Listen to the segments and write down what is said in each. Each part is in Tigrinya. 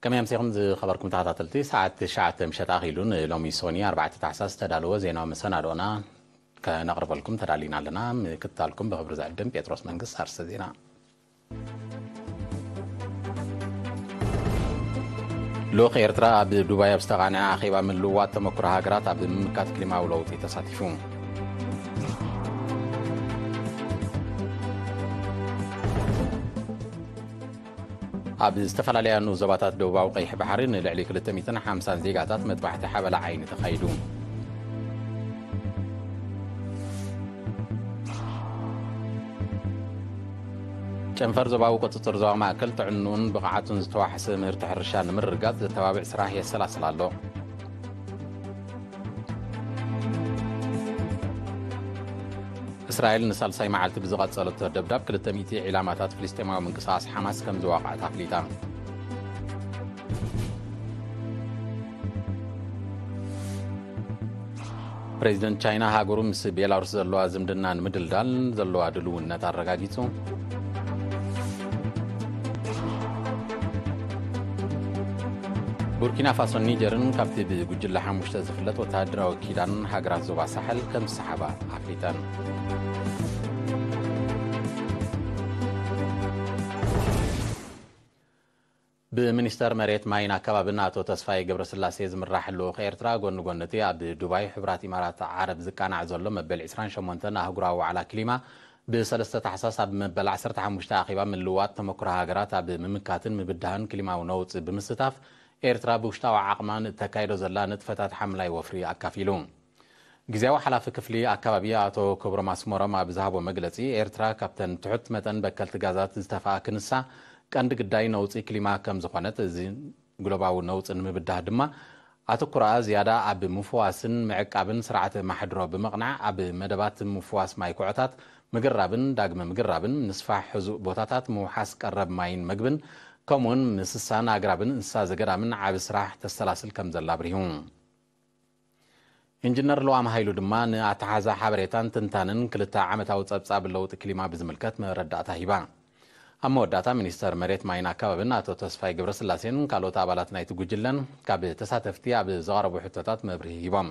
ከመይ ኣምሲኹም ዝኸበርኩም ተኸታተልቲ? ሰዓት ትሽዓተ ምሸት ኣኺሉ ንሎሚ ሶኒ ኣርባዕተ ታሕሳስ ዝተዳለወ ዜናዊ መሰናድኦና ከነቕርበልኩም ተዳሊና ኣለና። ምክትታልኩም ብኽብሪ ዝዕድም ጴጥሮስ መንግስት። ኣርስተ ዜና። ልኡኽ ኤርትራ ኣብ ዱባይ ኣብ ዝተቓንዐ ኣኼባ ምልውዋጥ ተመክሮ ሃገራት ኣብ ምምካት ክሊማዊ ለውጢ ተሳቲፉ። ኣብ ዝተፈላለያ ንኡስ ዞባታት ደቡባዊ ቀይሕ ባሕሪ ንልዕሊ ክልተ ሚእትን ሓምሳን ዜጋታት መጥባሕቲ ሓበላ ዓይኒ ተኻይዱ። ጨንፈር ዞባዊ ቁጽጽር ዞባ ማእከል ጥዕንኡን ብቕዓቱን ዝተዋሕሰ ምህርቲ ሕርሻ ንምርግጋጽ ዘተባብዕ ስራሕ የሰላስል ኣሎ። እስራኤል ንሳልሳይ መዓልቲ ብዝቐጸለቶ ደብዳብ ክልተ ሚእቲ ዒላማታት ፍልስጤማዊ ምንቅስቓስ ሓማስ ከም ዝዋቕዐት ኣፍሊጣ። ፕሬዚደንት ቻይና ሃገሩ ምስ ቤላሩስ ዘለዋ ዝምድና ንምድልዳል ዘለዋ ድልውነት ኣረጋጊጹ። ቡርኪና ፋሶን ኒጀርን ካብቲ ብጉጅለ ሓሙሽተ ዝፍለጥ ወተሃደራዊ ኪዳን ሃገራት ዞባ ሳሕል ከም ዝሰሓባ ኣፍሊጠን። ብሚኒስተር መሬት ማይን ኣከባብን ኣቶ ተስፋይ ገብረስላሴ ዝምራሕ ልኡኽ ኤርትራ፣ ጎኒ ጎኒ እቲ ኣብ ዱባይ ሕቡራት ኢማራት ዓረብ ዝቃናዕ ዘሎ መበል ዕስራን ሸሞንተን ኣህጉራዊ ዋዕላ ክሊማ፣ ብሰለስተ ታሕሳስ ኣብ መበል ዓሰርተ ሓሙሽተ ኣኼባ ምልውዋጥ ተመክሮ ሃገራት ኣብ ምምካትን ምብዳህን ክሊማዊ ነውጺ ብምስታፍ፣ ኤርትራ ብውሽጣዊ ዓቕማን እተካይዶ ዘላ ንጥፈታት ሓምላይ ወፍሪ ኣካፊሉ። ግዜያዊ ሓላፊ ክፍሊ ኣከባቢ ኣቶ ክብሮም ኣስመሮም ኣብ ዝሃቦ መግለጺ፣ ኤርትራ ካብተን ትሑት መጠን በከልቲ ጋዛት ዝተፋኣ ክንሳ ቀንዲ ግዳይ ነውጺ ክሊማ ከም ዝኾነት፣ እዚ ግሎባዊ ነውጺ ንምብዳህ ድማ ኣተኩሮኣ ዝያዳ ኣብ ምፍዋስን ምዕቃብን ስርዓተ ማሕድሮ ብምቕናዕ፣ ኣብ መደባት ምፍዋስ ማይ ኩዖታት፣ ምግራብን ዳግመ ምግራብን፣ ምስፋሕ ሕዙእ ቦታታት፣ ምውሓስ ቀረብ ማይን መግብን፣ ከምኡውን ምስሳን ኣግራብን እንስሳ ዘገዳምን ዓቢ ስራሕ ተሰላስል ከም ዘላ ኣብሪሁ። ኢንጂነር ልዋም ሃይሉ ድማ ንኣተሓዛ ሓበሬታን ትንታንን ክልተ ዓመታዊ ጸብጻብ ለውጢ ክሊማ ብዝምልከት መረዳእታ ሂባ። ኣብ መወዳእታ ሚኒስተር መሬት ማይን ኣከባብን ኣቶ ተስፋይ ገብረስላሴን ካልኦት ኣባላት ናይቲ ጉጅለን ካብ ተሳተፍቲ ኣብ ዘቐረቡ ሕቶታት መብርሂ ሂቦም።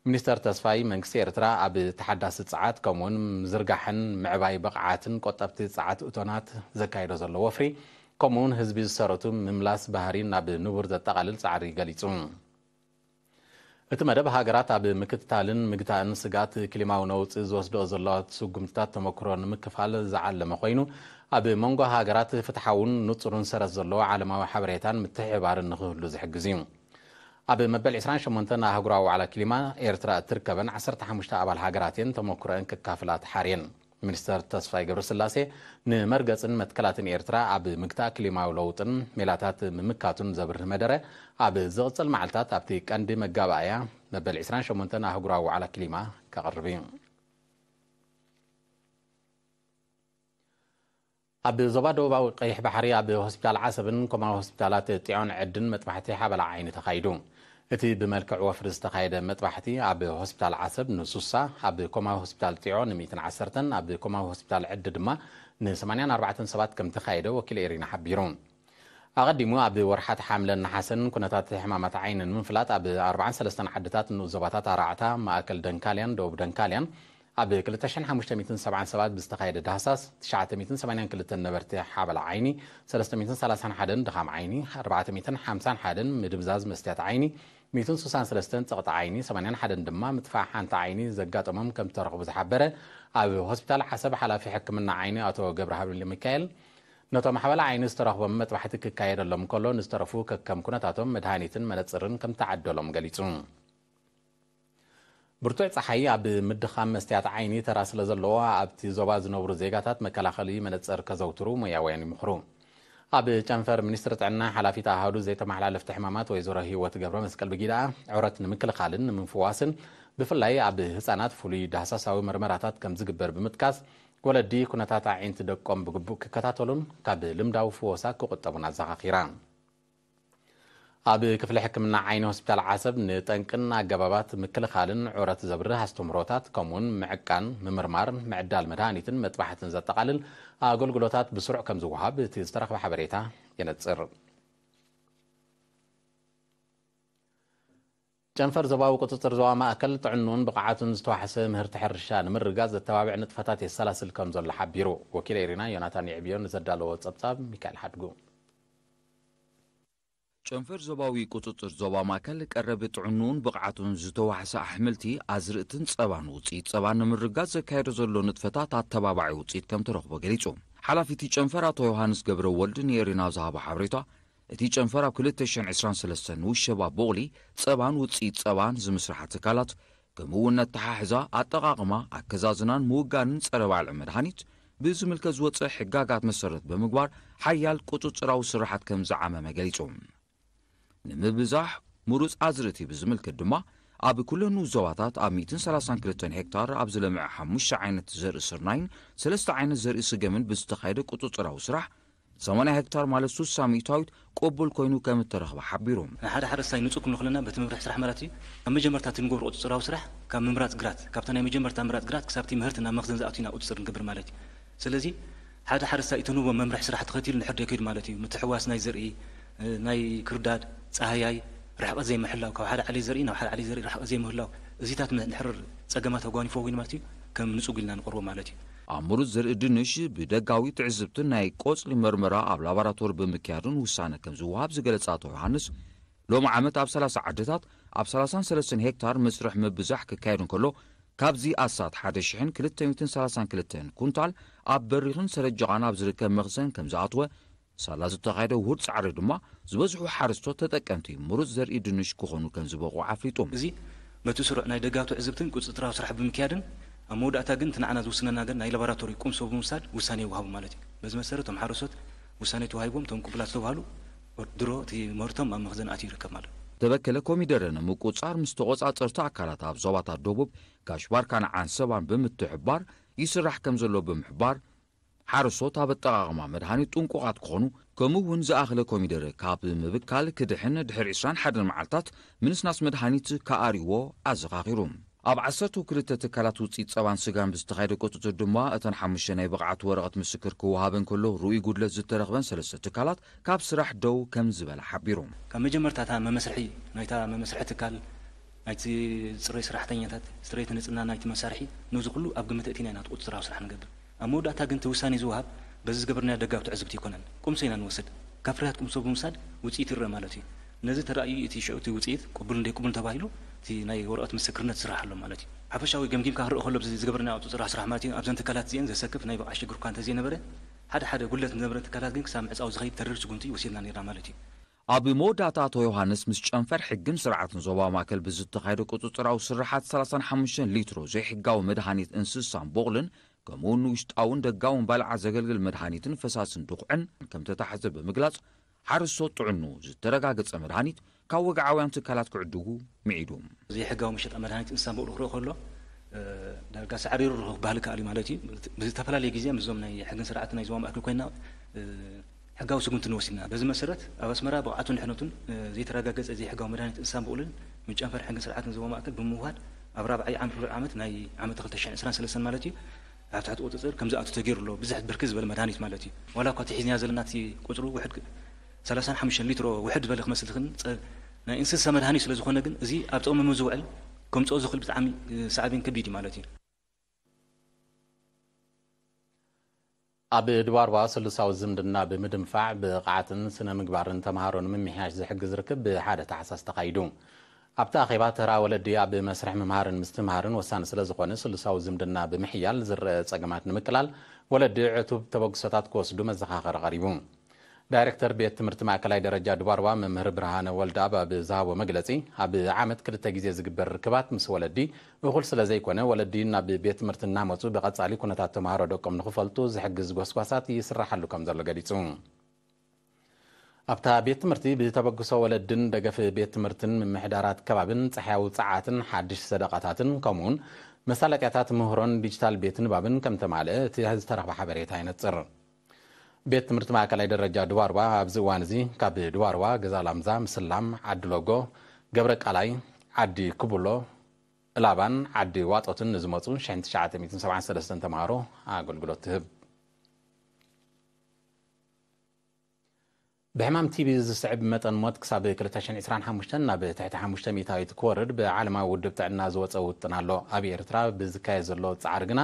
ሚኒስተር ተስፋይ መንግስቲ ኤርትራ ኣብ ተሓዳሲ ጸዓት ከምኡውን ምዝርጋሕን ምዕባይ ብቕዓትን ቆጠብቲ ጸዓት እቶናት ዘካይዶ ዘሎ ወፍሪ ከምኡውን ህዝቢ ዝሰረቱ ምምላስ ባህሪ ናብ ንቡር ዘጠቓልል ጻዕሪ ገሊጹ። እቲ መደብ ሃገራት ኣብ ምክትታልን ምግታእን ስግኣት ክሊማዊ ነውጺ ዝወስድኦ ዘለዋ ስጉምትታት ተመክሮ ንምክፋል ዝዓለመ ኮይኑ፣ ኣብ መንጎ ሃገራት ፍትሓውን ንጹርን ሰረት ዘለዎ ዓለማዊ ሓበሬታን ምትሕብባርን ንክህሉ ዝሕግዝ እዩ። ኣብ መበል ዕስራን ሸሞንተን ኣህጉራዊ ዋዕላ ክሊማ ኤርትራ እትርከበን ዓሰርተ ሓሙሽተ ኣባል ሃገራት እየን ተመክሮአን ክካፍላ ተሓርየን። ሚኒስተር ተስፋይ ገብረስላሴ ንመርገጽን መትከላትን ኤርትራ ኣብ ምግታእ ክሊማዊ ለውጥን ሜላታት ምምካቱን ዘብርህ መደረ ኣብ ዝቕጽል መዓልታት ኣብቲ ቀንዲ መጋባእያ መበል ዕስራን ሸሞንተን ኣህጉራዊ ዋዕላ ክሊማ ከቕርብ እዩ። ኣብ ዞባ ደቡባዊ ቀይሕ ባሕሪ ኣብ ሆስፒታል ዓሰብን ኮማዊ ሆስፒታላት ጢዖን ዕድን መጥባሕቲ ሓበላ ዓይኒ ተኻይዱ። እቲ ብመልክዕ ወፍሪ ዝተኻየደ መጥባሕቲ ኣብ ሆስፒታል ዓሰብ ንሱሳ፣ ኣብ ኮማዊ ሆስፒታል ጢዖ ን ሚእትን ዓሰርተን፣ ኣብ ኮማዊ ሆስፒታል ዕዲ ድማ ን ሰማንያን ኣርባዕተን ሰባት ከም ተኻየደ ወኪል ኤሪና ሓቢሩ። ኣቐዲሙ ኣብ ወርሓት ሓምለን ነሓሰን ኩነታት ሕማማት ዓይኒ ንምፍላጥ ኣብ ኣርባዓን ሰለስተን ዓድታት ንኡስ ዞባታት ኣራዕታ፣ ማእከል ደንካልያን ደቡብ ደንካልያን ኣብ ክልተ ሽሕን ሓሙሽተ ሚእትን ሰብዓን ሰባት ብዝተኻየደ ዳህሳስ፣ ትሽዓተ ሚእትን ሰማንያን ክልተን ነበርቲ ሓበላ ዓይኒ፣ ሰለስተ ሚእትን ሰላሳን ሓደን ድኻም ዓይኒ፣ ኣርባዕተ ሚእትን ሓምሳን ሓደን ምድብዛዝ መስትያት ዓይኒ፣ ሚእትን ስሳን ሰለስተን ጸቕጢ ዓይኒ፣ ሰማንያን ሓደን ድማ ምጥፋእ ሓንቲ ዓይኒ ዘጋጠሞም ከም ዝተረኽቡ ዝሓበረ ኣብ ሆስፒታል ዓሰብ ሓላፊ ሕክምና ዓይኒ ኣቶ ገብረሃብ ሚካኤል፣ ነቶም ሓበላ ዓይኒ ዝተረኽቦም መጥባሕቲ ክካየደሎም ከሎ፣ ንዝተረፉ ከከም ኩነታቶም መድሃኒትን መነጽርን ከም ተዓደሎም ገሊጹ። ብርቱዕ ጸሓይ ኣብ ምድኻም መስትያት ዓይኒ ተራ ስለ ዘለዎ፣ ኣብቲ ዞባ ዝነብሩ ዜጋታት መከላኸሊ መነጽር ከዘውትሩ ሞያውያን ይምኽሩ። ኣብ ጨንፈር ሚኒስትሪ ጥዕና ሓላፊት ኣሃዱ ዘይተመሓላለፍቲ ሕማማት ወይዘሮ ህይወት ገብረ መስቀል ብጊድኣ፣ ዑረት ንምክልኻልን ንምፍዋስን ብፍላይ ኣብ ህጻናት ፍሉይ ዳህሳሳዊ መርመራታት ከም ዝግበር ብምጥቃስ፣ ወለዲ ኩነታት ኣዒንቲ ደቆም ብግቡእ ክከታተሉን ካብ ልምዳዊ ፍወሳ ክቑጠቡን ኣዘኻኺራ። ኣብ ክፍሊ ሕክምና ዓይኒ ሆስፒታል ዓሰብ ንጠንቅን ኣገባባት ምክልኻልን ዑረት ዘብርህ ኣስተምህሮታት፣ ከምኡውን ምዕቃን፣ ምምርማር፣ ምዕዳል መድሃኒትን መጥባሕትን ዘጠቓልል ኣገልግሎታት ብስሩዕ ከም ዝወሃብ እቲ ዝተረኽበ ሓበሬታ የነጽር። ጨንፈር ዞባዊ ቁጽጽር ዞባ ማእከል ጥዕንኡን ብቕዓቱን ዝተዋሕሰ ምህርቲ ሕርሻ ንምርግጋጽ ዘተባብዕ ንጥፈታት የሰላስል ከም ዘሎ ሓቢሩ። ወኪል ኤሪና ዮናታን የዕብዮ ንዘዳለዎ ጸብጻብ ሚካኤል ሓድጉ። ጨንፈር ዞባዊ ቁጽጽር ዞባ ማእከል ቀረብ ጥዕንኡን ብቕዓቱን ዝተዋሕሰ ኣሕምልቲ፣ ኣዝርእትን ጸባን ውጽኢት ጸባን ንምርጋጽ ዘካየዶ ዘሎ ንጥፈታት ኣተባባዒ ውጽኢት ከም ተረኽቦ ገሊጹ። ሓላፊ እቲ ጨንፈር ኣቶ ዮሃንስ ገብረ ወልድ ንኤሪና ዝሃቦ ሓበሬታ፣ እቲ ጨንፈር ኣብ ክልተ ሽሕን ዕስራን ሰለስተን ንውሸባ ቡቕሊ፣ ጸባን ውጽኢት ጸባን ዝምስርሓ ትካላት፣ ከምኡ እውን ነተሓሕዛ ኣጠቓቕማ፣ ኣከዛዝናን ምውጋንን ጸረ ባልዕ መድሃኒት ብዝምልከት ዝወጸ ሕጋጋት መሰረት ብምግባር ሓያል ቁጽጽራዊ ስራሓት ከም ዝዓመመ ገሊጹ። ንምብዛሕ ምሩጽ ኣዝርእቲ ብዝምልከት ድማ፣ ኣብ ኩለን ዞባታት ኣብ ሚእትን ሰላሳን ክልተን ሄክታር ኣብ ዝለምዐ ሓሙሽተ ዓይነት ዘርኢ ስርናይን ሰለስተ ዓይነት ዘርኢ ስገምን ብዝተኻየደ ቁጽጽራዊ ስራሕ፣ ሰማንያ ሄክታር ማለት ስሳ ሚእታዊት ቅቡል ኮይኑ ከም እተረኽበ ሓቢሩ። ንሓደ ሓረስታይ ንጹር ክንብል ከለና በቲ መምርሒ ስራሕ ማለት እዩ። ካብ መጀመርታ እቲ ንገብሮ ቁጽጽራዊ ስራሕ ካብ ምምራጽ ግራት፣ ካብታ ናይ መጀመርታ ምምራጽ ግራት ክሳብቲ ምህርቲ ናብ መኽዘን ዝኣቱ ኢና ቁጽጽር ንገብር ማለት እዩ። ስለዚ ሓደ ሓረስታይ እተንህቦ መምርሒ ስራሕ ተኸቲሉ ንሕርድ የከይድ ማለት እዩ። ምትሕዋስ ናይ ዘርኢ፣ ናይ ክርዳድ፣ ጻህያይ፣ ርሕቀት ዘይምሕላው፣ ካብ ሓደ ዓሌት ዘርኢ ናብ ሓደ ዓሌት ዘርኢ ርሕቀት ዘይምህላው፣ እዚታት ንሕርር ጸገማት ኣጓኒፎ ኮይኑ ማለት እዩ፣ ከም ንጹግ ኢልና ንቐርቦ ማለት እዩ። ኣብ ምሩጽ ዘርኢ ድንሽ ብደጋዊ ትዕዝብትን ናይ ቆጽሊ መርመራ ኣብ ላቦራቶሪ ብምክያድን ውሳነ ከም ዝወሃብ ዝገለጸ ኣቶ ዮሃንስ፣ ሎሚ ዓመት ኣብ ሰላሳ ዓድታት ኣብ ሰላሳን ሰለስተን ሄክታር መስርሕ ምብዛሕ ክካየድ እንከሎ፣ ካብዚ ኣስታት ሓደ ሽሕን ክልተ ሚእትን ሰላሳን ክልተን ኩንታል ኣብ በሪኽን ሰረጀቓን ኣብ ዝርከብ መኽዘን ከም ዝኣትወ፣ ሳላ ዝተኻየደ ውሁድ ጻዕሪ ድማ ዝበዝሑ ሓረስቶት ተጠቀምቲ ምሩጽ ዘርኢ ድንሽ ክኾኑ ከም ዝበቕዑ ኣፍሊጡ። እዚ በቲ ስሩዕ ናይ ደጋዊ ትዕዝብትን ቁጽጽራዊ ስራሕ ብምክያድን፣ ኣብ መወዳእታ ግን እቲ ንዓና ዝውስነና ግን ናይ ላቦራቶሪ ቁምሶ ብምውሳድ ውሳኔ ይወሃቡ ማለት እዩ። በዚ መሰረት እቶም ሓረስቶት ውሳኔ ተዋሂቦም፣ እቶም ቅቡላት ዝተባህሉ ድሮ እቲ ምህርቶም ኣብ መኽዘን ኣትዩ ይርከብ ማለት እዩ። ተበከለ ኮሚደረ ንምቁጽጻር ምስ ተቖጻጸርቲ ኣካላት ኣብ ዞባታት ደቡብ፣ ጋሽ ባርካን ዓንሰባን ብምትሕብባር ይስራሕ ከም ዘሎ ብምሕባር፣ ሓረስቶት ኣብ ኣጠቓቕማ መድሃኒት ጥንቁቓት ክኾኑ፣ ከምኡ እውን ዝኣኽለ ኮሚደረ ካብ ምብካል ክድሕን ድሕሪ ዕስራን ሓደን መዓልታት ምንስናስ መድሃኒት ክኣርይዎ ኣዘኻኺሩ። ኣብ ዓሰርተ ክልተ ትካላት ውፅኢት ፀባን ስጋን ብዝተኻየደ ቁፅፅር ድማ እተን ሓሙሽተ ናይ ብቕዓት ወረቐት ምስክር ክወሃበን ከሎ ርኡይ ጉድለት ዝተረኽበን ሰለስተ ትካላት ካብ ስራሕ ደው ከም ዝበላ ሓቢሩ። ካብ መጀመርታ እታ መመስርሒ ናይታ መመስርሒ ትካል ናይቲ ጽሬት ሰራሕተኛታት፣ ጽሬት ንጽህና ናይቲ መሳርሒ፣ ነዚ ኩሉ ኣብ ግምት ኣእቲና ኢና እቲ ቁጽጽራዊ ስራሕ ንገብር። ኣብ መወዳእታ ግን እቲ ውሳኔ ዝወሃብ በዚ ዝገበርናዮ ደጋዊ ትዕዝብቲ ኣይኮነን። ቁምሶ ኢና ንወስድ። ካብ ፍርያት ቁምሶ ብምውሳድ ውጽኢት ይረአ ማለት እዩ። ነዚ ተራእዩ እቲ ሽዑ እቲ ውጽኢት ቅቡልን ዘይቅቡልን ተባሂሉ እቲ ናይ ወረቐት ምስክርነት ዝስራሕ ኣሎ ማለት እዩ። ሓፈሻዊ ገምጊምካ ክረአ ከሎ፣ በዚ ዝገበርናዮ ቁጽጽራዊ ስራሕ ማለት እዩ፣ ኣብዘን ትካላት እዚአን ዘሰክፍ ናይ ብቕዓት ሽግር እኳ እንተዘይነበረ፣ ሓደ ሓደ ጉድለት ዝነበረ ትካላት ግን ክሳብ ምዕጻው ዝኸይድ ተሪር ስጉምቲ ወሲድና ነይርና ማለት እዩ። ኣብ መወዳእታ ኣቶ ዮሃንስ ምስ ጨንፈር ሕግን ስርዓትን ዞባ ማእከል ብዝተኻየደ ቁጽጽራዊ ስርሓት ሰላሳን ሓሙሽተን ሊትሮ ዘይሕጋዊ መድሃኒት እንስሳን ቦቕልን ከምኡውን ንውሽጣውን ደጋውን ባልዓ ዘገልግል መድሃኒትን ፈሳስን ድኹዕን ከም ተታሕዘ ብምግላጽ፣ ሓረስቶት ጥዕንኡ ዝተረጋገጸ መድሃኒት ካብ ወግዓውያን ትካላት ክዕድጉ ምዒዱ። ዘይሕጋዊ መሸጣ መድሃኒት እንስሳን ቦቕሊ ክረአ ከሎ፣ እ፣ ዳርጋ ሳዕሪሩ ክበሃል ይከኣል እዩ ማለት እዩ። ብዝተፈላለየ ግዜ ምስዞም ናይ ሕግን ስርዓትን ናይ ዞባ ማእከል ኮይና፣ እ፣ ሕጋዊ ስጉምቲ ንወስድና። በዚ መሰረት ኣብ ኣስመራ ብቕዓቱን ድሕነቱን፣ እ፣ ዘይተረጋገጸ ዘይሕጋዊ መድሃኒት እንስሳን ብቑልን ምስ ጨንፈር ሕግን ስርዓትን ዞባ ማእከል ብምውሃድ ኣብ ራብዓይ ዓም-፣ ሩብዕ ዓመት ናይ ዓመት ክልተ ሽሕን ዕስራን ሰለስተን ማለት እዩ ኣብ ትሕቲ ቁጽጽር ከም ዝኣቱ ተገይሩ ኣሎ። ብዝሕ ብርክት ዝበለ መድሃኒት ማለት እዩ። ዋላ እኳ እቲ ሒዝናዮ ዘለና እቲ ቁጽሩ ውሕድ ሰላሳን ሓሙሽተን ሊትሮ ውሕድ ዝበለ ክመስል ዝኽእል ጸ-፣ ናይ እንስሳ መድሃኒት ስለ ዝኾነ ግን እዚ ኣብ ጥቕሚ ምዝውዕል ከምጽኦ ዝኽእል ብጣዕሚ፣ እ፣ ሳዕቤን ከቢድ እዩ ማለት እዩ። ኣብ ድባርባ ስሉሳዊ ዝምድና ብምድንፋዕ ብቕዓትን ስነ ምግባርን ተምሃሮ ንምምሕያሽ ዝሕግዝ ርክብ ብሓደ ታሕሳስ ተኻይዱ። ኣብቲ ኣኼባ ተራ ወለዲ ኣብ መስርሕ ምምሃርን ምስትምሃርን ወሳኒ ስለ ዝኾነ ስሉሳዊ ዝምድና ብምሕያል ዝረአ ጸገማት ንምቅላል ወለዲ ዕቱብ ተበግሶታት ክወስዱ መዘኻኸሪ ቀሪቡ። ዳይሬክተር ቤት ትምህርቲ ማእከላይ ደረጃ ድባርባ መምህር ብርሃነ ወልደኣብ ኣብ ዝሃቦ መግለጺ፣ ኣብ ዓመት ክልተ ግዜ ዝግበር ርክባት ምስ ወለዲ እኹል ስለ ዘይኮነ፣ ወለዲ ናብ ቤት ትምህርቲ እናመጹ ብቐጻሊ ኩነታት ተምሃሮ ደቆም ንኽፈልጡ ዝሕግዝ ጎስጓሳት ይስራሓሉ ከም ዘሎ ገሊጹ። ኣብታ ቤት ትምህርቲ ብተበግሶ ወለድን ደገፍ ቤት ትምህርትን ምምሕዳራት ከባብን ጸሓያዊ ጸዓትን ሓድሽ ሰደቓታትን ከምኡውን መሳለጥያታት ምህሮን ዲጂታል ቤት ንባብን ከም ተማልአ እቲ ዝተረኽበ ሓበሬታ የነጽር። ቤት ትምህርቲ ማእከላይ ደረጃ ድባርባ ኣብዚ እዋን እዚ ካብ ድባርባ፣ ገዛ ላምዛ፣ ምስላም፣ ዓዲ ሎጎ፣ ገብረ ቃላይ፣ ዓዲ ክቡሎ፣ እላባን ዓዲ ዋጦትን ንዝመጹ ሽሕን ትሽዓተ ሚእትን ሰብዓን ሰለስተን ተምሃሮ ኣገልግሎት ትህብ። ብሕማም ቲቢ ዝስዕብ መጠን ሞት ክሳብ ክልተ ሽሕን ዕስራን ሓሙሽተን ናብ ትሕቲ ሓሙሽተ ሚእታዊት ክወርድ ብዓለማዊ ውድብ ጥዕና ዝወፀ ውጥን ኣሎ። ኣብ ኤርትራ ብዝካየድ ዘሎ ፃዕሪ ግና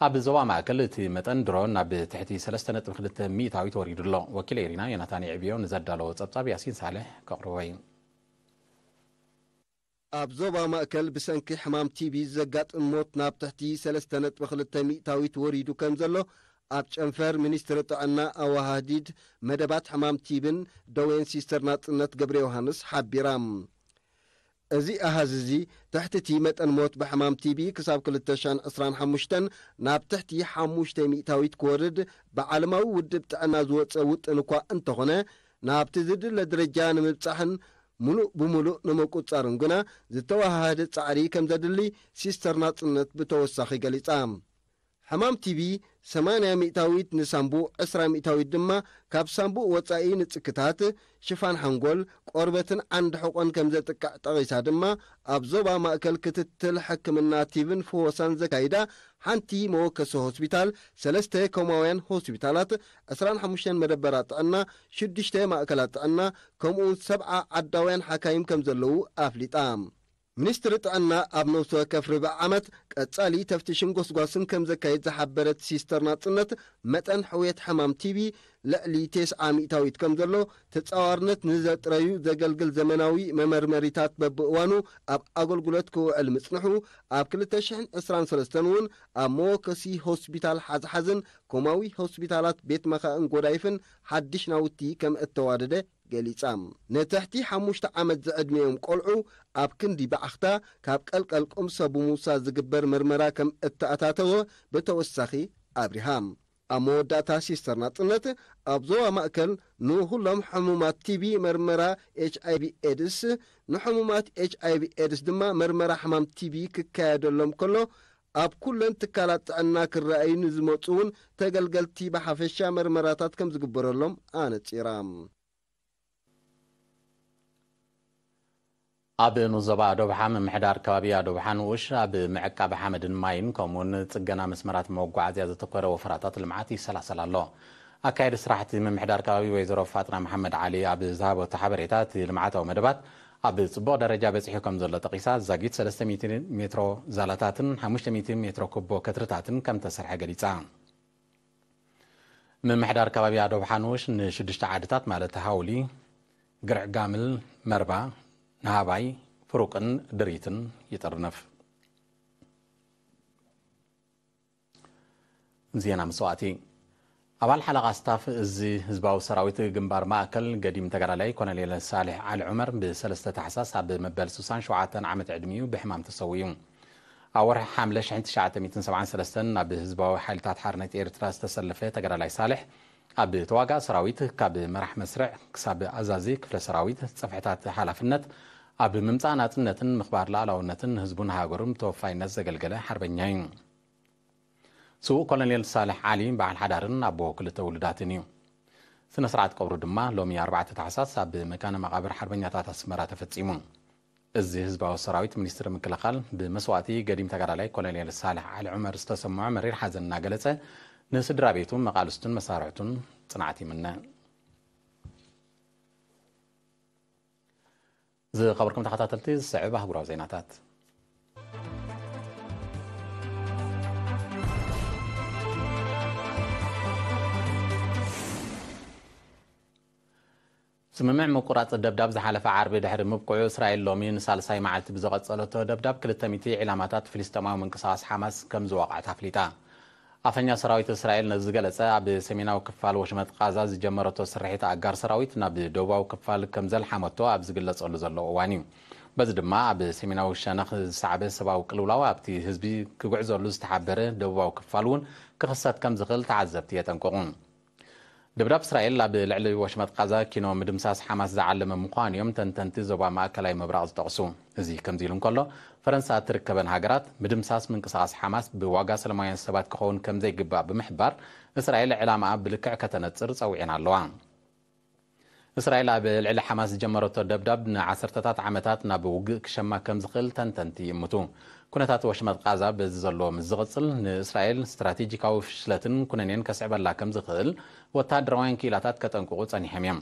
ኣብ ዞባ ማእከል እቲ መጠን ድሮ ናብ ትሕቲ ሰለስተ ነጥቢ ክልተ ሚእታዊት ወሪዱ ኣሎ። ወኪል ኤሪና ዮናታን የዕብዮ ንዘዳለዎ ጸብጻብ ያሲን ሳልሕ ከቕርቦ እዩ። ኣብ ዞባ ማእከል ብሰንኪ ሕማም ቲቢ ዘጋጥም ሞት ናብ ትሕቲ ሰለስተ ነጥቢ ክልተ ሚእታዊት ወሪዱ ከም ዘሎ ኣብ ጨንፈር ሚኒስትሪ ጥዕና ኣዋሃዲድ መደባት ሕማም ቲብን ደዌን ሲስተር ናጽነት ገብረ ዮሃንስ ሓቢራ። እዚ ኣሃዝ እዚ ትሕቲ እቲ መጠን ሞት ብሕማም ቲቢ ክሳብ ክልተ ሽሕን ዕስራን ሓሙሽተን ናብ ትሕቲ ሓሙሽተ ሚእታዊት ክወርድ ብዓለማዊ ውድብ ጥዕና ዝወጸ ውጥን እኳ እንተኾነ፣ ናብቲ ዝድለ ደረጃ ንምብጻሕን ምሉእ ብምሉእ ንምቁጻርን ግና ዝተወሃሃደ ጻዕሪ ከም ዘድሊ ሲስተር ናጽነት ብተወሳኺ ገሊጻ። ሕማም ቲቢ ሰማንያ ሚእታዊት ንሳምቡእ፣ ዕስራ ሚእታዊት ድማ ካብ ሳምቡእ ወጻኢ ንጽክታት፣ ሽፋን ሓንጎል፣ ቆርበትን ዓንዲ ሕቖን ከም ዘጥቅዕ ጠቒሳ ድማ፣ ኣብ ዞባ ማእከል ክትትል ሕክምና ቲብን ፍወሳን ዘካይዳ ሓንቲ መወከሲ ሆስፒታል፣ ሰለስተ ኮማውያን ሆስፒታላት፣ ዕስራን ሓሙሽተን መደበራት ጥዕና፣ ሽዱሽተ ማእከላት ጥዕና፣ ከምኡውን ሰብዓ ዓዳውያን ሓካይም ከም ዘለዉ ኣፍሊጣ። ሚኒስትሪ ጥዕና ኣብ ነፍሲ ወከፍ ርብዒ ዓመት ቀጻሊ ተፍትሽን ጎስጓስን ከም ዘካይድ ዝሓበረት ሲስተር ናጽነት፣ መጠን ሕውየት ሕማም ቲቢ ልዕሊ ተስዓ ሚእታዊት ከም ዘሎ፣ ተጻዋርነት ንዘጥረዩ ዘገልግል ዘመናዊ መመርመሪታት በብእዋኑ ኣብ ኣገልግሎት ክውዕል ምጽንሑ፣ ኣብ ክልተ ሽሕን ዕስራን ሰለስተን እውን ኣብ መወከሲ ሆስፒታል ሓዝሓዝን ኮማዊ ሆስፒታላት ቤት መኻእን ጎዳይፍን ሓድሽ ናውቲ ከም እተዋደደ ገሊጻ። ንትሕቲ ሓሙሽተ ዓመት ዝዕድሚኦም ቆልዑ ኣብ ክንዲ ባዕኽታ ካብ ቀልቀል ቁምሶ ብምውሳድ ዝግበር መርመራ ከም እተኣታተወ ብተወሳኺ ኣብሪሃ። ኣብ መወዳእታ ሲስተር ናጽነት ኣብ ዞባ ማእከል ንኹሎም ሕሙማት ቲቢ መርመራ ኤች ኣይ ቪ ኤድስ፣ ንሕሙማት ኤች ኣይ ቪ ኤድስ ድማ መርመራ ሕማም ቲቢ ክካየደሎም ከሎ፣ ኣብ ኩለን ትካላት ጥዕና ክረኣዩ ንዝመጹ እውን ተገልገልቲ ብሓፈሻ መርመራታት ከም ዝግበረሎም ኣነጺራ። ኣብ ንኡስ ዞባ ኣዶብሓ ምምሕዳር ከባቢ ኣዶብሓ ንኡሽ ኣብ ምዕቃብ ሓመድን ማይን ከምኡውን ጽገና መስመራት መጓዓዝያ ዘተኮረ ወፈራታት ልምዓት ይሰላሰል ኣሎ። ኣካየዲ ስራሕቲ ምምሕዳር ከባቢ ወይዘሮ ፋጥና መሓመድ ዓሊ ኣብ ዝሃበቶ ሓበሬታ፣ እቲ ልምዓታዊ መደባት ኣብ ጽቡቕ ደረጃ በጺሑ ከም ዘሎ ጠቒሳ፣ ዛጊት ሰለስተ ሚእቲ ሜትሮ ዛላታትን ሓሙሽተ ሚእቲ ሜትሮ ኩቦ ከትርታትን ከም ተሰርሐ ገሊጻ። ምምሕዳር ከባቢ ኣዶብ ሓኑሽ ንሽዱሽተ ዓድታት ማለት ሃውሊ፣ ግርዕ ጋምል፣ መርባ፣ ናሃባይ፣ ፍሩቅን ድሪትን ይጥርንፍ። ዜና መስዋእቲ። ኣባል ሓለቓ ስታፍ እዚ ህዝባዊ ሰራዊት ግንባር ማእከል ገዲም ተጋዳላይ ኮሎኔል ሳልሕ ዓሊ ዑመር ብሰለስተ ታሕሳስ ኣብ መበል ስሳን ሸውዓተን ዓመት ዕድሚኡ ብሕማም ተሰዊኡ። ኣብ ወርሒ ሓምለ ሽሕን ትሽዓተ ሚእትን ሰብዓን ሰለስተን ናብ ህዝባዊ ሓይልታት ሓርነት ኤርትራ ዝተሰለፈ ተጋዳላይ ሳልሕ፣ ኣብ ተዋጋእ ሰራዊት ካብ መራሕ መስርዕ ክሳብ ኣዛዚ ክፍለ ሰራዊት፣ ጽፍሕታት ሓላፍነት ኣብ ምምጻእ ናጽነትን ምኽባር ሉዓላውነትን ህዝቡን ሃገሩን ብተወፋይነት ዘገልገለ ሓርበኛ እዩ። ስዉእ ኮሎኔል ሳልሕ ዓሊ በዓል ሓዳርን ኣቦ ክልተ ውሉዳትን እዩ። ስነ ስርዓት ቀብሩ ድማ ሎሚ ኣርባዕተ ታሕሳስ ኣብ መካነ መቓብር ሓርበኛታት ኣስመራ ተፈጺሙ። እዚ ህዝባዊ ሰራዊት ሚኒስትሪ ምክልኻል ብመስዋእቲ ገዲም ተጋዳላይ ኮሎኔል ሳልሕ ዓሊ ዑመር ዝተሰምዖ መሪር ሓዘን እናገለጸ፣ ንስድራ ቤቱ፣ መቓልስቱን መሳርሕቱን ጽንዓት ይምነ። ዝኸበርኩም ተኸታተልቲ፣ ዝስዕብ ኣህጉራዊ ዜናታት። ስምምዕ ምቁራጽ ደብዳብ ዝሓለፈ ዓርቢ ድሕሪ ምብቅዑ፣ እስራኤል ሎሚ ንሳልሳይ መዓልቲ ብዝቐጸለቶ ደብዳብ ክልተ ሚእቲ ዒላማታት ፍልስጤማዊ ምንቅስቓስ ሓማስ ከም ዝወቕዐት ኣፍሊጣ። ኣፈኛ ሰራዊት እስራኤል ነዚ ዝገለጸ፣ ኣብ ሰሜናዊ ክፋል ወሽመጥ ቃዛ ዝጀመረቶ ስርሒት ኣጋር ሰራዊት ናብ ደቡባዊ ክፋል ከም ዘልሓመቶ ኣብ ዝግለጸሉ ዘሎ እዋን እዩ። በዚ ድማ ኣብ ሰሜናዊ ሸነኽ ዝሰዓበ ሰብኣዊ ቅልውላው ኣብቲ ህዝቢ ክጉዕዘሉ ዝተሓበረ ደቡባዊ ክፋል እውን ክኽሰት ከም ዝኽእል ተዓዘብቲ የጠንቅቑ። ደብዳብ እስራኤል ኣብ ልዕሊ ወሽመጥ ቃዛ ኪኖ ምድምሳስ ሓማስ ዝዓለመ ምዃኑ እዮም ተንተንቲ ዞባ ማእከላይ ምብራቕ ዝጠቕሱ። እዚ ከምዚ ኢሉ እንከሎ፣ ፈረንሳ እትርከበን ሃገራት ምድምሳስ ምንቅስቓስ ሓማስ ብዋጋ ሰላማውያን ሰባት ክኸውን ከም ዘይግባእ ብምሕባር፣ እስራኤል ዕላማኣ ብልክዕ ከተነጽር ጸዊዐን ኣለዋ። እስራኤል ኣብ ልዕሊ ሓማስ ዝጀመረቶ ደብዳብ ንዓሰርተታት ዓመታት ናብ ውግእ ክሸማ ከም ዝኽእል ተንተንቲ ይእምቱ። ኩነታት ወሽመጥ ቃዛ በዚ ዘሎ ምስ ዝቕጽል፣ ንእስራኤል ስትራቴጂካዊ ፍሽለትን ኩነኔን ከስዕበላ ከም ዝኽእል ወተሃደራውያን ክኢላታት ከጠንቅቑ ጸኒሖም እዮም።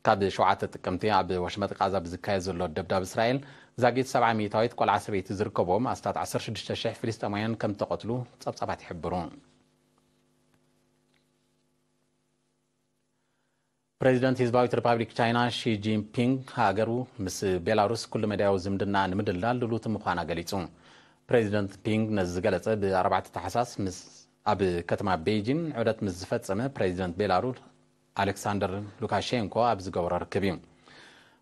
ካብ ሸውዓተ ጥቅምቲ ኣብ ወሽመጥ ቃዛ ብዝካየድ ዘሎ ደብዳብ እስራኤል ዛጊት ሰብዓ ሚእታዊት ቆልዓ ሰበይቲ ዝርከብዎም ኣስታት ዓሰርተ ሽዱሽተ ሽሕ ፍልስጤማውያን ከም ተቐትሉ ጸብጻባት ይሕብሩ። ፕሬዚደንት ህዝባዊት ሪፓብሊክ ቻይና ሺ ጂንፒንግ ሃገሩ ምስ ቤላሩስ ኩሉ መዳያዊ ዝምድና ንምድልዳል ድሉት ምዃና ገሊጹ። ፕሬዚደንት ፒንግ ነዚ ዝገለጸ ብ ኣርባዕተ ታሕሳስ ምስ ኣብ ከተማ ቤይጂን ዑደት ምስ ዝፈጸመ ፕሬዚደንት ቤላሩስ ኣሌክሳንደር ሉካሼንኮ ኣብ ዝገበሮ ርክብ እዩ።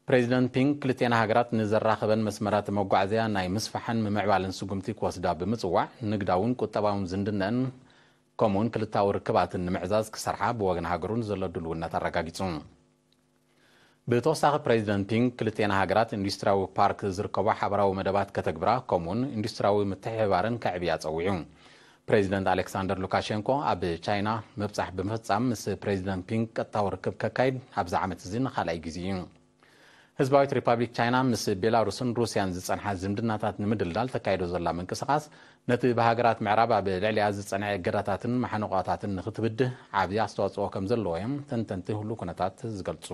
ፕሬዚደንት ፒንግ ክልቲኤን ሃገራት ንዘራኸበን መስመራት መጓዓዝያ ናይ ምስፋሕን ምምዕባልን ስጉምቲ ክወስዳ ብምጽዋዕ፣ ንግዳውን ቁጠባውን ዝምድነን ከምኡውን ክልታዊ ርክባትን ንምዕዛዝ ክሰርሓ ብወገን ሃገሩ ንዘሎ ድልውነት ኣረጋጊጹ። ብተወሳኺ ፕሬዚደንት ፒንግ ክልቲኤን ሃገራት ኢንዱስትሪያዊ ፓርክ ዝርከቦ ሓበራዊ መደባት ከተግብራ ከምኡውን ኢንዱስትሪያዊ ምትሕብባርን ከዕብያ ጸዊዑ። ፕሬዚደንት ኣሌክሳንደር ሉካሼንኮ ኣብ ቻይና ምብጻሕ ብምፍጻም ምስ ፕሬዚደንት ፒንግ ቀጥታዊ ርክብ ከካይድ ኣብዚ ዓመት እዚ ንኻልኣይ ግዜ እዩ። ህዝባዊት ሪፓብሊክ ቻይና ምስ ቤላሩስን ሩስያን ዝጸንሓ ዝምድናታት ንምድልዳል ተካይዶ ዘላ ምንቅስቓስ ነቲ ብሃገራት ምዕራብ ኣብ ልዕሊኣ ዝጸንሐ እገዳታትን ማሕንቋታትን ንኽትብድህ ዓብዪ ኣስተዋጽኦ ከም ዘለዎ እዮም ተንተንቲ ህሉ ኩነታት ዝገልጹ።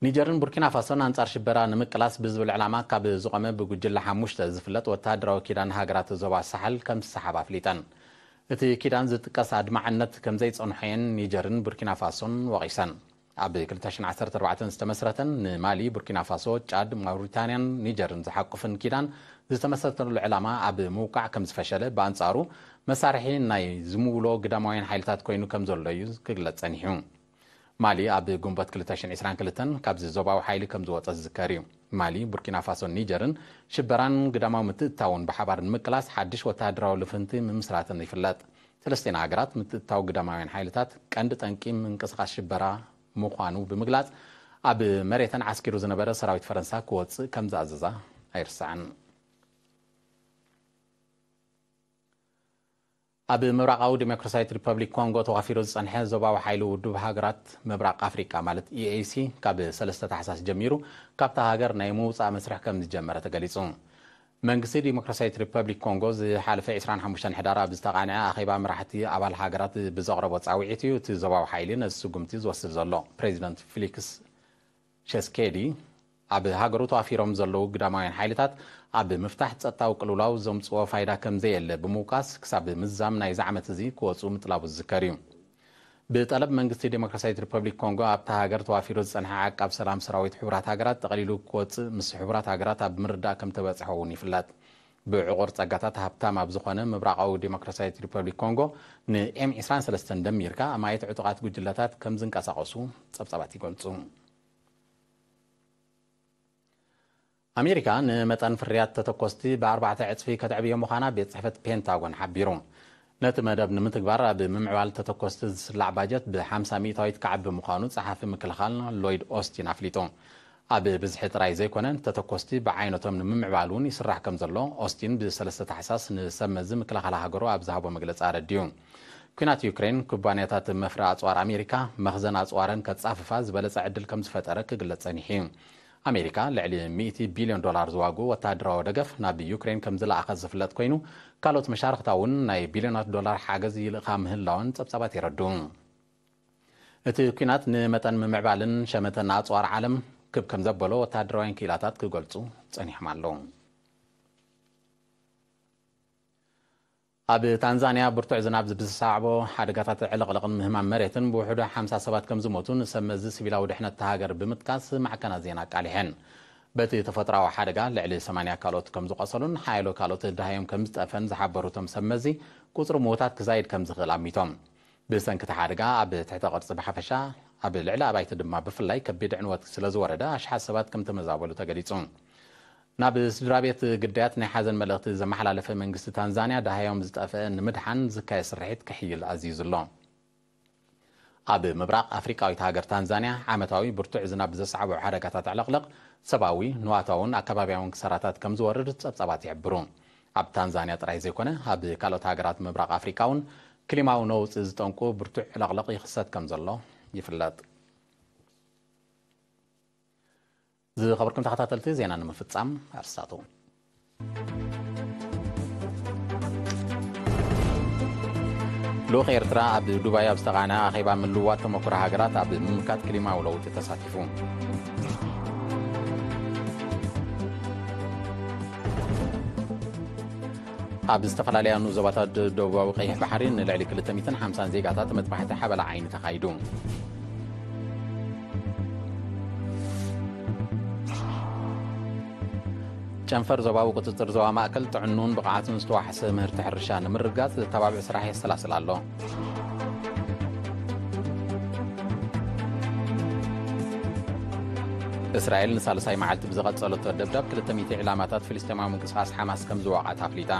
ኒጀርን ቡርኪና ፋሶን ኣንጻር ሽበራ ንምቅላስ ብዝብል ዕላማ ካብ ዝቖመ ብጉጅለ ሓሙሽተ ዝፍለጥ ወተሃደራዊ ኪዳን ሃገራት ዞባ ሳሕል ከም ዝሰሓባ ኣፍሊጠን። እቲ ኪዳን ዝጥቀስ ኣድማዕነት ከም ዘይጸንሖ እየን ኒጀርን ቡርኪና ፋሶን ወቒሰን። ኣብ ክልተ ሽሕን ዓሰርተ ኣርባዕተን ዝተመስረተን ንማሊ፣ ቡርኪና ፋሶ፣ ጫድ፣ ማውሪታንያን ኒጀርን ዝሓቁፍን ኪዳን ዝተመስረተሉ ዕላማ ኣብ ምውቃዕ ከም ዝፈሸለ፣ ብኣንጻሩ መሳርሒ ናይ ዝምውሎ ግዳማውያን ሓይልታት ኮይኑ ከም ዘሎ እዩ ክግለጽ ጸኒሑ። ማሊ ኣብ ግንቦት ክልተ ሽሕን ዕስራን ክልተን ካብዚ ዞባዊ ሓይሊ ከም ዝወጸ ዝዝከር እዩ። ማሊ፣ ቡርኪና ፋሶን ኒጀርን ሽበራን ግዳማዊ ምትእትታውን ብሓባር ንምቅላስ ሓድሽ ወተሃደራዊ ልፍንቲ ምምስራተን ይፍለጥ። ሰለስቲኤን ሃገራት ምትእትታው ግዳማውያን ሓይልታት ቀንዲ ጠንቂ ምንቅስቓስ ሽበራ ምዃኑ ብምግላጽ፣ ኣብ መሬተን ዓስኪሩ ዝነበረ ሰራዊት ፈረንሳ ክወጽእ ከም ዝኣዘዛ ኣይርሳዕን። ኣብ ምብራቓዊ ዲሞክራሲያዊት ሪፐብሊክ ኮንጎ ተዋፊሩ ዝጸንሐ ዞባዊ ሓይሊ ውድብ ሃገራት ምብራቕ ኣፍሪቃ ማለት ኢኤሲ ካብ ሰለስተ ታሕሳስ ጀሚሩ ካብታ ሃገር ናይ ምውጻእ መስርሕ ከም ዝጀመረ ተገሊጹ። መንግስቲ ዲሞክራሲያዊት ሪፐብሊክ ኮንጎ ዝሓለፈ ዕስራን ሓሙሽተን ሕዳር ኣብ ዝተቓንዐ ኣኼባ መራሕቲ ኣባል ሃገራት ብዘቕረቦ ጻውዒት እዩ እቲ ዞባዊ ሓይሊ ነዚ ስጉምቲ ዝወስድ ዘሎ። ፕሬዚደንት ፊሊክስ ሸስኬዲ ኣብ ሃገሩ ተዋፊሮም ዘለዉ ግዳማውያን ሓይልታት ኣብ ምፍታሕ ጸጥታዊ ቅልውላው ዘምጽኦ ፋይዳ ከም ዘየለ ብምውቃስ፣ ክሳብ ምዛም ናይዚ ዓመት እዚ ክወጹ ምጥላቡ ዝዝከር እዩ። ብጠለብ መንግስቲ ዴሞክራሲያዊት ሪፐብሊክ ኮንጎ ኣብታ ሃገር ተዋፊሩ ዝጸንሐ ዓቃብ ሰላም ሰራዊት ሕቡራት ሃገራት ጠቕሊሉ ክወጽእ ምስ ሕቡራት ሃገራት ኣብ ምርዳእ ከም ተበጽሐ እውን ይፍለጥ። ብዕቑር ጸጋታት ሃብታም ኣብ ዝኾነ ምብራቓዊ ዴሞክራሲያዊት ሪፐብሊክ ኮንጎ ንኤም ዕስራን ሰለስተን ደሚርካ ኣማኢት ዕጡቓት ጉጅለታት ከም ዝንቀሳቐሱ ጸብጻባት ይገልጹ። ኣሜሪካ ንመጠን ፍርያት ተተኮስቲ ብኣርባዕተ ዕጽፊ ከተዕብዮ ምዃና ቤት ጽሕፈት ፔንታጎን ሓቢሩ። ነቲ መደብ ንምትግባር ኣብ ምምዕባል ተተኮስቲ ዝስላዕ ባጀት ብሓምሳ ሚእታዊት ክዓቢ ምዃኑ ጸሓፊ ምክልኻል ሎይድ ኦስቲን ኣፍሊጡ። ኣብ ብዝሒ ጥራይ ዘይኮነ፣ ተተኮስቲ ብዓይነቶም ንምምዕባል እውን ይስራሕ ከም ዘሎ ኦስቲን ብሰለስተ ታሕሳስ ንሰብ መዚ ምክልኻል ሃገሩ ኣብ ዝሃቦ መግለጺ ኣረዲኡ። ኲናት ዩክሬን፣ ኩባንያታት መፍረ ኣጽዋር ኣሜሪካ መኽዘን ኣጽዋረን ከጻፍፋ ዝበለጸ ዕድል ከም ዝፈጠረ ክግለጽ ጸኒሑ እዩ። ኣሜሪካ ልዕሊ ሚእቲ ቢልዮን ዶላር ዝዋግኡ ወተሃደራዊ ደገፍ ናብ ዩክሬን ከም ዝለኣኸት ዝፍለጥ ኮይኑ፣ ካልኦት መሻርኽታ እውን ናይ ቢልዮናት ዶላር ሓገዝ ይልእኻ ምህላወን ጸብጻባት የረድኡ። እቲ ኲናት ንመጠን ምምዕባልን ሸመተን ኣጽዋር ዓለም ክብ ከም ዘበሎ ወተሃደራውያን ክኢላታት ክገልጹ ጸኒሖም ኣለዉ። ኣብ ታንዛንያ ብርቱዕ ዝናብ ብዝሰዓቦ ሓደጋታት ዕልቕልቕን ምህማም መሬትን ብውሕዱ ሓምሳ ሰባት ከም ዝሞቱ ንሰብ መዚ ሲቪላዊ ድሕነት እታ ሃገር ብምጥቃስ ማዕከናት ዜና ኣቃሊሐን። በቲ ተፈጥሮኣዊ ሓደጋ ልዕሊ ሰማንያ ካልኦት ከም ዝቖሰሉን ሓያሎ ካልኦት ደሃዮም ከም ዝጠፈን ዝሓበሩ እቶም ሰብ መዚ፣ ቁጽሪ ምዉታት ክዛይድ ከም ዝኽእል ኣሚቶም። ብሰንኪ እቲ ሓደጋ ኣብ ትሕተ ቅርጺ ብሓፈሻ፣ ኣብ ልዕሊ ኣባይቲ ድማ ብፍላይ ከቢድ ዕንወት ስለ ዝወረደ ኣሽሓት ሰባት ከም ተመዛበሉ ተገሊጹ። ናብ ስድራ ቤት ግዳያት ናይ ሓዘን መልእኽቲ ዘመሓላለፈ መንግስቲ ታንዛንያ፣ ደሃዮም ዝጠፍአ ንምድሓን ዝካየድ ስርሒት ክሕይል ኣዚዙ ኣሎ። ኣብ ምብራቕ ኣፍሪቃዊት ሃገር ታንዛንያ ዓመታዊ ብርቱዕ ዝናብ ዘስዓቦ ሓደጋታት ዕለቕለቕ ሰብኣዊ፣ ንዋታውን ኣከባቢያውን ክሳራታት ከም ዝወርድ ጸብጻባት ይሕብሩ። ኣብ ታንዛንያ ጥራይ ዘይኮነ፣ ኣብ ካልኦት ሃገራት ምብራቕ ኣፍሪቃ እውን ክሊማዊ ነውጺ ዝጠንቁ ብርቱዕ ዕለቕለቕ ይኽሰት ከም ዘሎ ይፍለጥ። ዝኸበርኩም ተኸታተልቲ፣ ዜና ንምፍጻም ኣርስታቱ። ልኡኽ ኤርትራ ኣብ ዱባይ ኣብ ዝተቓነ ኣኼባ ምልውዋጥ ተመክሮ ሃገራት ኣብ ምምካት ክሊማዊ ለውጢ ተሳቲፉ። ኣብ ዝተፈላለያ ንኡስ ዞባታት ደቡባዊ ቀይሕ ባሕሪ ንልዕሊ ክልተ ሚእትን ሓምሳን ዜጋታት መጥባሕቲ ሓበላ ዓይኒ ተኻይዱ። ጨንፈር ዞባዊ ቁጽጽር ዞባ ማእከል ጥዕኑን ብቕዓቱን ዝተዋሕሰ ምህርቲ ሕርሻ ንምርግጋጽ ዘተባብዕ ስራሕ የሰላስል ኣሎ። እስራኤል ንሳልሳይ መዓልቲ ብዝቐጸለቶ ደብዳብ ክልተ ሚእቲ ዕላማታት ፍልስጤማዊ ምንቅስቓስ ሓማስ ከም ዝወቕዐት ኣፍሊጣ።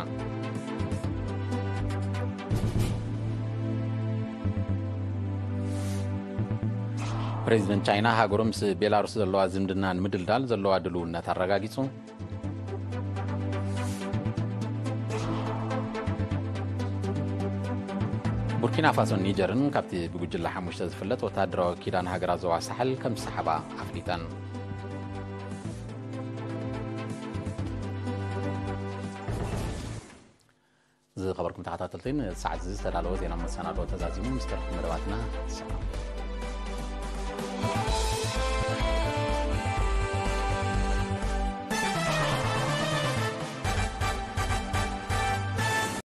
ፕሬዚደንት ቻይና ሃገሩ ምስ ቤላሩስ ዘለዋ ዝምድና ንምድልዳል ዘለዋ ድልውነት ኣረጋጊጹ። ቡርኪና ፋሶን ኒጀርን ካብቲ ብጉጅለ ሓሙሽተ ዝፍለጥ ወታደራዊ ኪዳን ሃገራት ዞባ ሳሕል ከም ዝሰሓባ ኣፍሊጠን። ዝኸበርኩም ተኸታተልቲ፣ ንሰዓት እዚ ዝተዳለወ ዜና መሰናዶ ተዛዚሙ። ምስ ተረፉ መደባትና ሰላም።